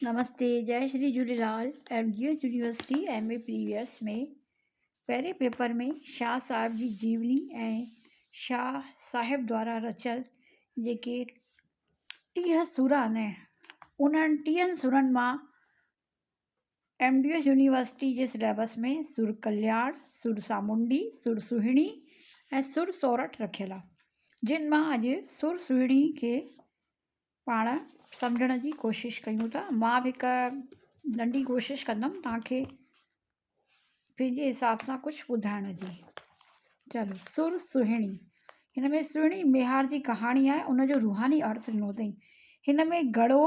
نمستي جئي Shri Jhulelal M G S university M A previous ۾ پهرين paper ۾ Shah صاحب جي جيوني ۽ شاهه صاحب دوارا رچيل جيڪي 30 سر آهن انهن ٽيهن سرن مان ايم ڊي ايس يونيورسٽي جي سليبس ۾ سر ڪلياڻ، سر سامونڊي، سر سهڻي ۽ سر سورٺ رکيل آهي جن مان اڄ سر سهڻي کي پاڻ سمجهڻ جي ڪوشش ڪيون ٿا مان به هڪ ننڍي ڪوشش ڪندم توهان کي پنهنجي حساب سان ڪجهه ٻڌائڻ جي چلو سر سهڻي هن ۾ سهڻي ميهار جي ڪهاڻي آهي ان جو روحاني ارٿ ڏنو اٿئي هن ۾ گهڙو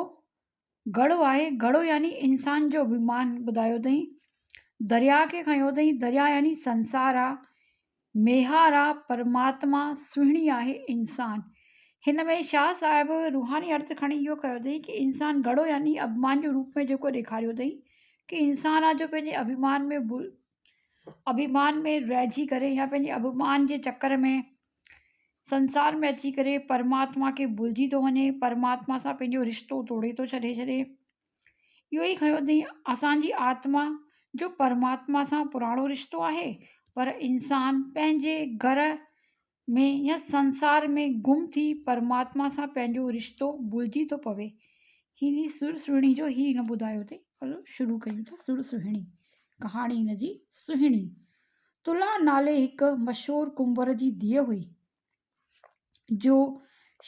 گهڙو آهي، گهڙو يعني انسان جو اڀيمان ٻڌايو اٿئين. درياء کي کنيو اٿئين، درياء يعني سنسار آ، ميهار آ، پرماتما، سهڻي آهي انسان. هن ۾ شاهه صاحب روحاني ارٿ کڻي اهو ڪيو اٿئين ڪي انسان گهڙو يعني اڀمان جو روپ ۾ جيڪو ڏيکاريو اٿئين ڪي انسان آ جو پنهنجي اڀيمان ۾ اڀيمان ۾ رهجي ڪري يا پنهنجي اڀمان جي چڪر ۾ سنسار ۾ اچي ڪري پرماتما کي ڀلجي ٿو وڃي پرماتما سان پنهنجو رشتو ٽوڙي ٿو ڇڏي ڇڏي اهو ئي کنيو اٿئي اسانجي آتما جو پرماتما سان پراڻو رشتو آهي پر انسان پنهنجي گهر ۾ يا سنسار ۾ گم ٿي پرماتما سان پنهنجو رشتو ڀلجي ٿو پوي هي سر سهڻي جو هي هن ٻڌايو اٿئي هلو شروع ڪيون ٿا سر سهڻي ڪهاڻي هن جي سهڻي تلا نالي هڪ مشهور ڪنڀر جي ڌيء هئي، جو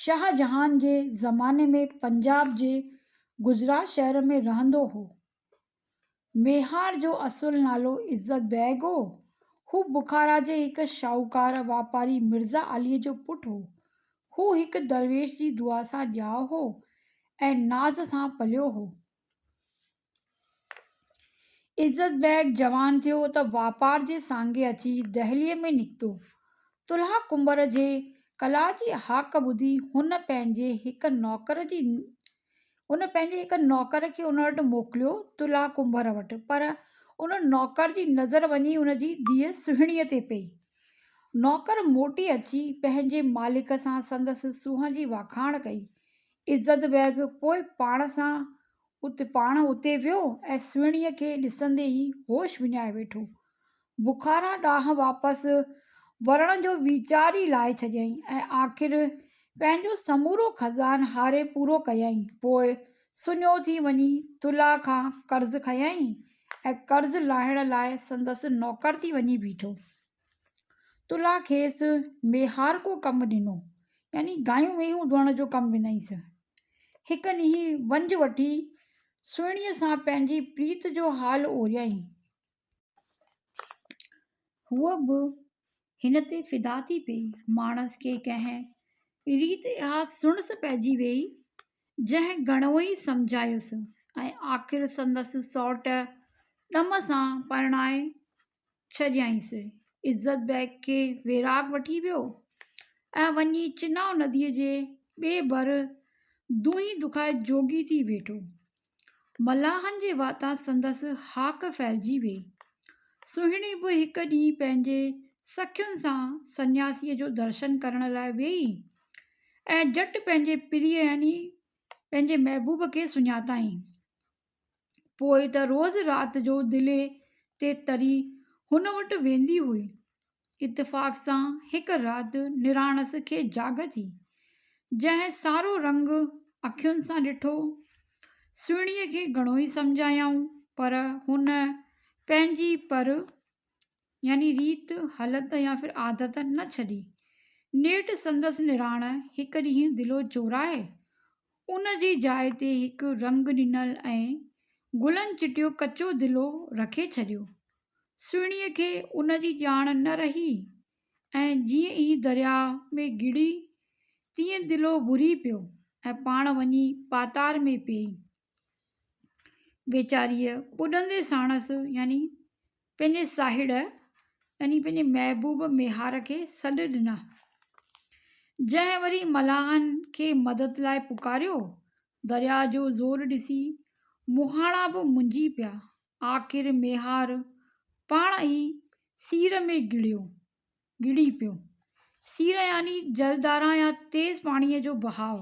شاهجهان جي زماني ۾ پنجاب جي گجرات شهر ۾ رهندو هو. ميهار جو اصل نالو عزت بيگ هو. هو بخارا جي هڪ شاهوڪار واپاري مرزا عليء جو پٽ هو. هو هڪ درويش جي دعا سان ڄائو هو ۽ ناز سان پليو هو. عزت بيگ جوان ٿيو ته واپار جي سانگي اچي دهليء ۾ نڪتو. طلحه ڪنڀر جي ڪلا جي هاڪ ٻڌي هن پنهنجي هڪ نوڪر جي هن پنهنجي هڪ نوڪر کي ان وٽ موڪليو طلحه ڪنڀر وٽ پر ان نوڪر جي نظر وڃي ان جي ڌيء سهڻيء تي پئي. نوڪر موٽي اچي پنهنجي مالڪ سان سندس سونهن جي واکاڻ ڪئي. عزت بيگ پوء پاڻ سان اتي پاڻ اتي ويو ۽ سهڻيء کي ڏسندي ئي هوش وڃائي ويٺو. بخارا ڏانهن واپس ورڻ جو ويچار ئي لاهي ڇڏيائين ۽ آخر پنهنجو سمورو خزان هاري پورو ڪيائين. پوء سڃو ٿي وڃي طلحه کان قرض کنيائين ۽ قرض لاهڻ لاء سندس نوڪر ٿي وڃي بيٺو. طلحه کيس ميهارڪو ڪم ڏنو، يعني گايون مينهون ڌوئڻ جو ڪم ڏنائينس. هڪ ڏينهن ونجهه وٺي سهڻيء سان پنهنجي پريت جو حال اوريائين. هوء به هن تي فدا ٿي پيئي. ماڻس کي ڪنهن ريت اها سڻس پئجي ويئي، جنهن گهڻو ئي سمجهايس ۽ آخر سندس سئوٽ ڏم سان پرڻائي ڇڏيائينس. عزت بيگ کي ويراڳ وٺي ويو ۽ وڃي چناء نديء جي ٻئي ڀر دونهين دکائي جوڳي ٿي ويٺو. ملاحن جي واتان سندس هاڪ ڦهلجي ويئي. سهڻي به هڪ ڏينهن پنهنجي سکين سان سنياسيء جو درشن ڪرڻ لاء ويئي ۽ جهٽ پنهنجي پرينء يعني پنهنجي محبوب کي سڃاتائين. پوء ته روز رات جو دلي تي تري هن وٽ ويندي هئي. اتفاق سان هڪ رات نراڻس کي جاڳ ٿي، جنهن سارو رنگ اکين سان ڏٺو. سهڻيء کي گهڻو ئي سمجهايائون، پر هن پنهنجي پر يعني ريت، هلت يا ڦر عادت نه ڇڏي. نيٺ سندس نراڻ هڪ ڏينهن دلو چورائي، ان جي جاء تي هڪ رنگ ڏنل ۽ گلن چٽيو ڪچو دلو رکي ڇڏيو. سهڻيء کي ان جي ڄاڻ نه رهي ۽ جيئن ئي درياء ۾ گڙي، تيئن دلو ٻري پيو ۽ پاڻ وڃي پاتار ۾ پيئي. ويچاريء ٻڏندي ساڻس يعني پنهنجي ساهڙ يعني پنهنجي محبوب ميهار کي سڏ ڏنا، جنهن وري ملاحن کي مدد لاء پڪاريو. درياء جو زور ڏسي مهاڻا به منجهي پيا. آخر ميهار پاڻ ئي سير ۾ گڙيو. ڳڙي پيو. سير يعني جلدارا يا تيز پاڻيء جو بهاء.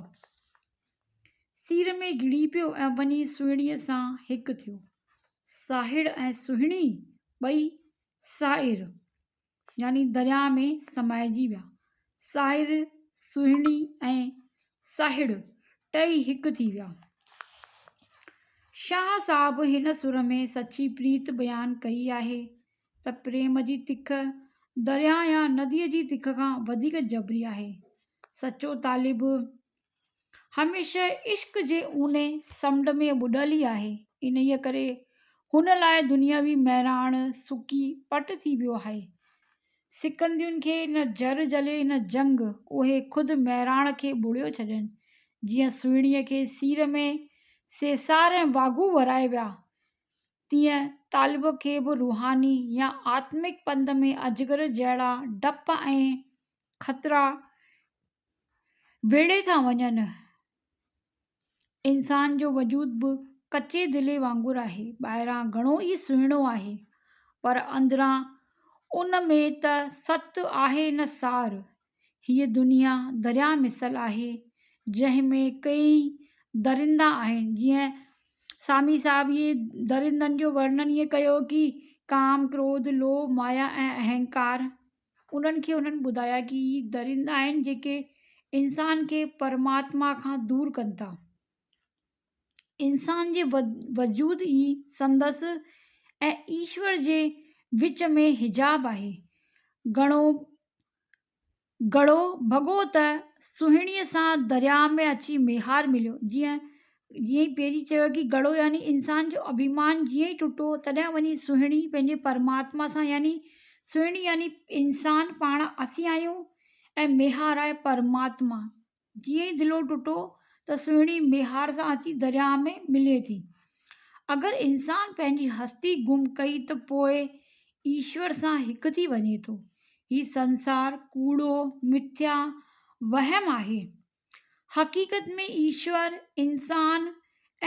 سير ۾ گهڙي پيو ۽ وڃي سهڻيء سان هڪ ٿيو. ساهڙ ۽ سهڻي ٻئي سائر يعني درياء ۾ سمائجي ويا. سائر، سهڻي ۽ ساهڙ ٽئي هڪ ٿي ويا. شاهه صاحب هن سر ۾ سچي پريت بيان ڪئي آهي ته پريم جي تک درياء يا نديء جي تک کان وڌيڪ جبري آهي. سچو طالب هميشه عشق جي اونهي سمنڊ ۾ ٻڏل ئي آهي، انهيء ڪري هن لاء دنيوي مهراڻ سڪي پٽ ٿي ويو آهي. سڪندين کي نه جر جهلي نه جنگ، اهي خود مهراڻ کي ٻوڙيو ڇڏين. جيئن سهڻيء کي سير ۾ سيسار ۽ واڳون ورائي ويا، تيئن طالب کي به روحاني يا آتمڪ پنڌ ۾ اجگر جهڙا ڊپ ۽ خطرا ويڙهي ٿا وڃن. انسان جو وجود به ڪچي دلي وانگر آهي. ٻاهران گهڻو ئي سهڻو آهي، پر اندران ان ۾ ته ست آهي نه سار. هيء دنيا درياء مثل آهي، جنهن ۾ ڪيئي درندا آهن. جيئن سامي صاحب اهي درندن جو ورڻن ائين ڪيو ڪي ڪام، ڪروڌ، لوڀ، مايا ۽ اهنڪار. انهن کي انهن ٻڌايا ڪي هي درندا آهن جيڪي انسان کي پرماتما کان دور ڪن ٿا. انسان جي وجود ئي سندس ۽ ايشور جي وچ ۾ حجاب آهي. گهڻو گهڙو ڀڳو ته سهڻيء سان درياء ۾ اچي ميهار مليو. جيئن جيئن ئي پهرين چيو ڪي گهڙو يعني انسان جو اڀيمان جيئن ئي ٽٽو تڏهن وڃي سهڻي پنهنجي پرماتما سان يعني سهڻي يعني انسان پاڻ اسين آهيون ۽ ميهار آهي پرماتما جيئن ئي دلو ٽٽو ته سهڻي ميهار سان اچي درياء ۾ ملي ٿي. اگر انسان پنهنجي هستي گم ڪئي ته پوء ايشور سان هڪ ٿي وڃي ٿو. هي سنسار ڪوڙو، مٿيا، وهم آهي. حقيقت ۾ ايشور، انسان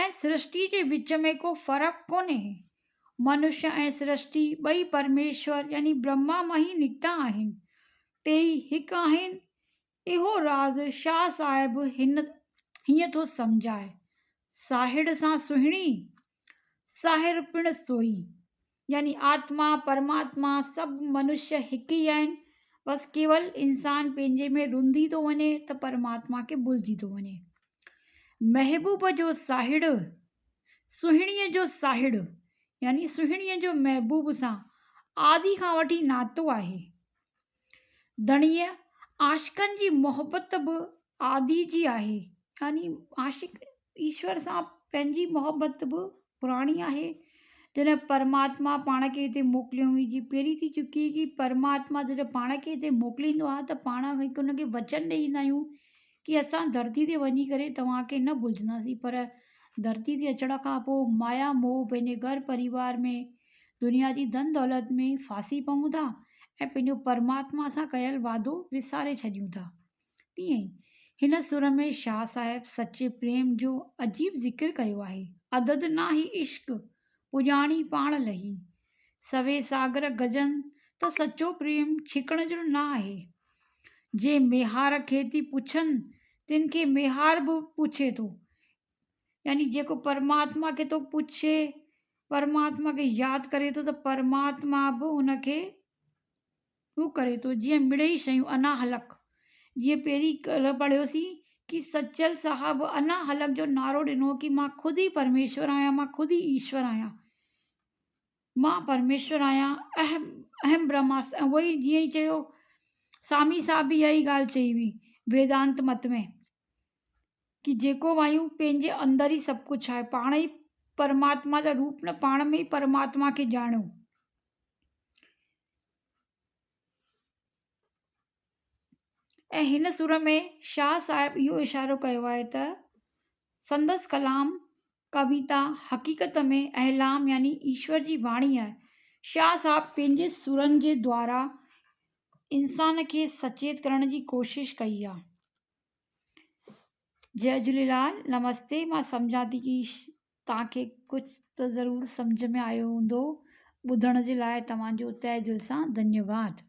۽ سرشٽي جي وچ ۾ ڪو فرق ڪونهي. منش ۽ سرشٽي ٻئي پرميشور يعني برهما مان ئي نڪتا آهن. ٽيئي هڪ آهن. اهو راز شاهه صاحب هن هيئن ٿو سمجهائي، ساهڙ سان سهڻي، ساهر پڻ سوئي. يعني آتما، پرماتما سڀ منشيه هڪ ئي آهن، بس ڪيول انسان پنهنجي ۾ رنڌي ٿو وڃي ته پرماتما کي ڀلجي ٿو وڃي. محبوب جو ساهڙ، سهڻيء جو ساهڙ يعني سهڻيء جو محبوب سان آدي کان وٺي ناتو آهي. ڌڻيء عاشقن جي محبت به آدي جي آهي يعني عاشق ايشور سان پنهنجي محبت به پراڻي آهي جڏهن پرماتما پاڻ کي هتي موڪليو هئي جي پهرين ٿي چڪي ڪي پرماتما جڏهن پاڻ کي هتي موڪليندو آهي ته پاڻ هڪ ان کي وچن ڏئي ايندا آهيون ڪي اسان ڌرتي تي وڃي ڪري توهان کي نه ڀلجنداسين پر ڌرتي تي اچڻ کان پوء مايا موهه پنهنجي گهر پريوار ۾ دنيا جي ڌن دولت ۾ ڦاسي پئون ٿا ۽ پنهنجو پرماتما سان ڪيل وعدو وساري ڇڏيون ٿا. تيئن ئي هن سر ۾ شاهه صاحب سچي پريم جو عجيب ذڪر ڪيو آهي. عدد ناهي عشق، پڄاڻي پاڻ لهي. سوين ساگر گجن ته سچو پريم ڇڪڻ جو نه آهي. جي ميهار کي ٿي پڇن، تن کي ميهار به پڇي ٿو. يعني جيڪو پرماتما کي ٿو پڇي، پرماتما کي ياد ڪري ٿو ته پرماتما به ان کي هو ڪري ٿو جيئن مڙئي شيون انا هلڪ جيئن پهرين ڪلهه پڙهيوسين ڪي سچل صاحب انا هلڪ جو نعرو ڏنو ڪي مان خود ئي پرميشور آهيان مان خود ئي ايشور آهيان مان پرميشور آهيان اهم اهم برهماس ۽ اهو ئي جيئن ئي چيو سامي صاحب به اها ئي ڳالهه چئي هئي ويدانت مت ۾ ڪي جيڪو به آهيون پنهنجي اندر ئي سڀ ڪجهه آهي پاڻ ئي پرماتما جا روپ نه پاڻ ۾ ئي پرماتما کي ڄاڻو. ۽ هن سر ۾ شاهه صاحب اهو اشارو ڪيو آهي ته سندس ڪلام ڪويتا حقيقت ۾ احلام يعني ايشور جي واڻي آهي. شاهه صاحب پنهنجي سرن جي دوارا انسان کي سچيت ڪرڻ جي ڪوشش ڪئي آهي. جئي جهوليلال نمستي مان سمجهان ٿي ڪي توهان کي ڪجهه ته ضرور سمجهه ۾ آيو هوندو ٻڌڻ جي لاء توهان جو تهه دل سان ڌنيواد.